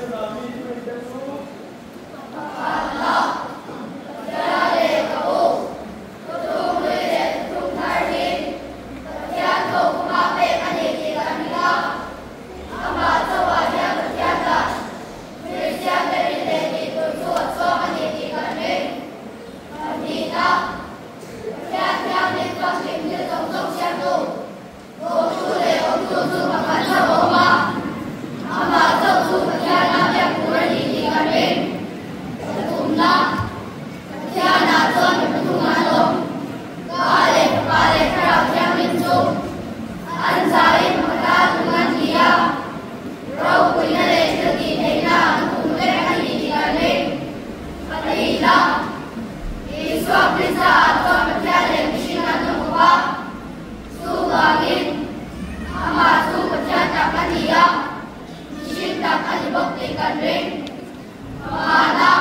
Kristian mi thurinte chu. Pakhatna, Pathian lehkhabu, Thuthlung hlui leh Thuthlung thar hi Pathian thawhkhuma pek a ni tih kan ring a, amah chauhah hian Pathian dan Kristian te rin leh tih tur chu a chuang a ni tih kan ring. Pahnihna, Pathian thianghlim famkim thil zawng zawng siamtu Bawhtu leh awmtu chu pakhat chauh a awm a, amah chauh chu Pathiana biak tur a ni tih kan ring. Pathumna, Pathianah chuan mi pathum an awm, Pa leh Fapa leh Thlarau Thianghlim chu an zaiin pakhata nung an ni a, ropuina leh thil tih theihna an kum vek a ni tih kan ring. Pahnihna, Isua Krista-ah chuan Pathian leh mihring an awm bawk a. Chuvangin, amah chu Pathian tak a ni a, mihring tak a ni bawk tih kan ring. Pangana.